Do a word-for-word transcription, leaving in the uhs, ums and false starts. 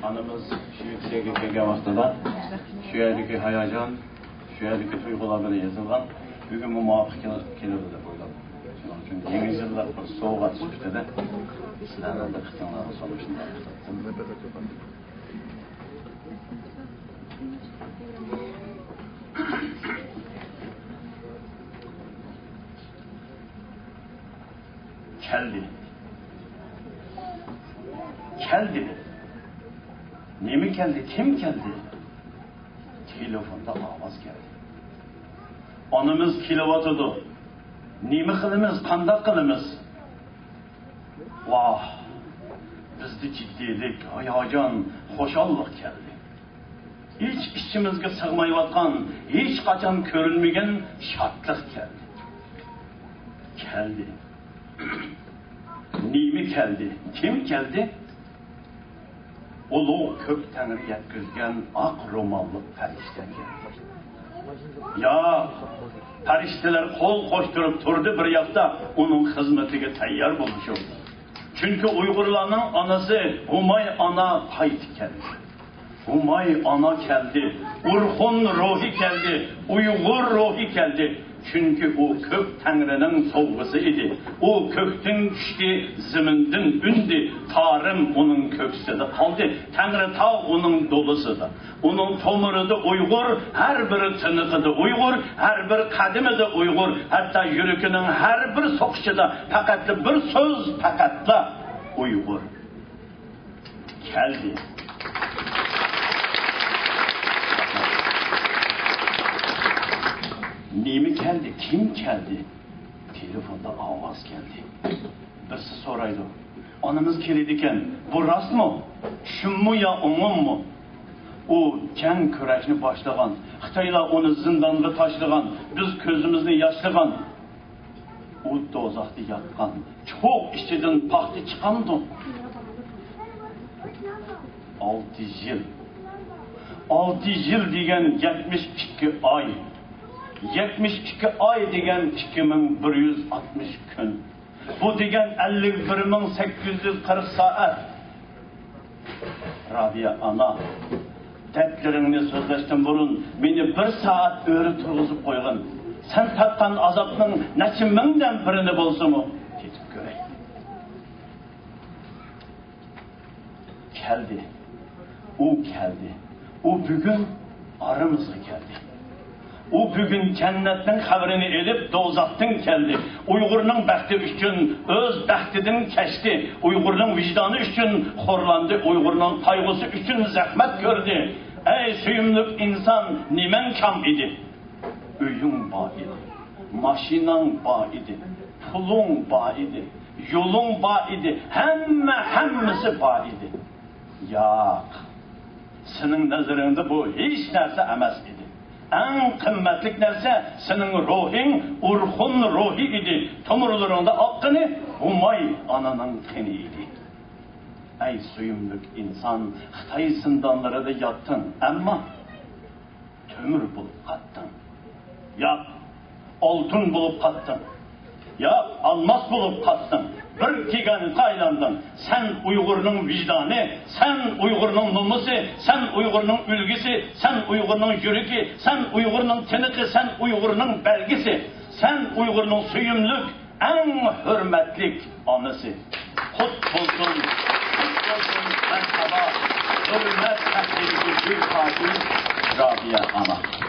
ئانىمىز شۇ يەرگە كەلگەن ۋاقتىدا شۇ يەردىكى ھاياجان، شۇ يەردىكى تۇيغۇلار بىلەن يېزىلغان، بۈگۈنمۇ مۇۋاپىق كېل-، كېلىدۇ دەپ ئويلاپ. شۇنىڭ ئۈچۈن يېڭى يىللىق بىر سوۋغات سۈپىتىدە سىلەرنىڭ دىققىتىڭلارغا سۇنۇشنى تەكلىپ قىلدىم. كەلدى. كەلدى. نېمە كەلدى؟ كىم كەلدى؟ تېلېفوندا ئاۋاز كەلدى. ئانىمىز كېلىۋاتىدۇ. نېمە قىلىمىز؟ قانداق قىلىمىز؟ ۋاھ! بىزدە جىددىيلىك، ھاياجان، خۇشاللىق كەلدى. ھېچ ئىچىمىزگە سىغمايۋاتقان، ھېچقاچان كۆرۈلمىگەن شادلىق كەلدى. كەلدى. نېمە كەلدى؟ كىم كەلدى؟ ئۇلۇغ كۆك تەڭرى يەتكۈزگەن ئاق روماللىق پەرىشتە كەلدى. ياق، پەرىشتىلەر قول قوشتۇرۇپ تۇردى بىر ياقتا، ئۇنىڭ خىزمىتىگە تەييار بولۇشۇپ. چۈنكى ئۇيغۇرلارنىڭ ئانىسى ھۇماي ئانا قايتىپ كەلدى. ھۇماي ئانا كەلدى، ئورخۇن روھى كەلدى، ئۇيغۇر روھى كەلدى. چۈنكى ئۇ كۆك تەڭرىنىڭ سوۋغىسى ئىدى. ئۇ كۆكتىن چۈشتى، زېمىندىن ئۈندى، تارىم ئۇنىڭ كۆكسىدە قالدى، تەڭرىتاغ ئۇنىڭ دولىسىدا. ئۇنىڭ تومۇرىدا ئۇيغۇر، ھەر بىر تىنىقىدا ئۇيغۇر، ھەر بىر قەدىمىدە ئۇيغۇر، ھەتتا يۈرىكىنىڭ ھەر بىر سوقۇشىدا پەقەتلا بىر سۆز، پەقەتلا ئۇيغۇر. كەلدى. نېمە كەلدى؟ كىم كەلدى؟ تېلېفوندا ئاۋاز كەلدى. بىرسى سورايدۇ، ئانىمىز كېلىدىكەن، بۇ راستمۇ؟ چۈشۈممۇ يا ئوڭۇممۇ؟ ئۇ جەڭ كۈرەشنى باشلىغان، خىتايلار ئۇنى زىندانغا تاشلىغان، بىز كۆزىمىزنى ياشلىغان. ئۇ دوزاختا ياتقان، چوغ ئىچىدىن پاختا چىقامدۇ؟ ئالتە يىل. ئالتە يىل دېگەن يەتمىش ئىككى ئاي. يەتمىش ئىككى ئاي دېگەن ئىككى مىڭ بىر يۈز ئاتمىش كۈن. بۇ دېگەن ئەللىك بىر مىڭ سەككىز يۈز قىرىق سائەت. رابىيە ئانا، دەردلىرىڭنى سۆزلەشتىن بۇرۇن مېنى بىر سائەت ئۆرە تۇرغۇزۇپ قويغىن. سەن تارتقان ئازابنىڭ نەچچە مىڭدىن بىرىنى بولسىمۇ تېتىپ كۆرەي. كەلدى. ئۇ كەلدى. ئۇ بۈگۈن ئارىمىزغا كەلدى. ئۇ بۈگۈن جەننەتنىڭ خەۋىرىنى ئېلىپ، دوزاختىن كەلدى. ئۇيغۇرنىڭ بەختى ئۈچۈن ئۆز بەختىدىن كەچتى. ئۇيغۇرنىڭ ۋىجدانى ئۈچۈن خورلاندى. ئۇيغۇرنىڭ قايغۇسى ئۈچۈن زەھمەت كۆردى. ئەي سۆيۈملۈك ئىنسان، نېمەڭ كام ئىدى؟ ئۆيۈڭ بار ئىدى، ماشىناڭ بار ئىدى، پۇلۇڭ بار ئىدى، يولۇڭ بار ئىدى، ھەممە، ھەممىسى بار ئىدى. ياق، سېنىڭ نەزىرىڭدە بۇ ھېچ نەرسە ئەمەس ئىدى. ئەڭ قىممەتلىك نەرسە سېنىڭ روھىڭ، ئورخۇن روھى ئىدى. تومۇرلىرىڭدا ئاققىنى ھۇماي ئانىنىڭ قېنى ئىدى. ئەي سۆيۈملۈك ئىنسان، خىتاي زىندانلىرىدا ياتتىڭ، ئەمما تۆمۈر بولۇپ قاتتىڭ. ياق، ئالتۇن بولۇپ قاتتىڭ. ياق، ئالماس بولۇپ قاتتىڭ. بىر گىگانتقا ئايلاندىڭ. سەن ئۇيغۇرنىڭ ۋىجدانى، سەن ئۇيغۇرنىڭ نومۇسى، سەن ئۇيغۇرنىڭ ئۈلگىسى، سەن ئۇيغۇرنىڭ يۈرىكى، سەن ئۇيغۇرنىڭ تىنىقى، سەن ئۇيغۇرنىڭ بەلگىسى، سەن ئۇيغۇرنىڭ سۆيۈملۈك، ئەڭ ھۆرمەتلىك ئانىسى. قۇت بولسۇن، قۇت بولسۇن، مەرھابا، ھۆرمەت تەقدىرىگە گۈل خاتىم، رابىيە ئانا.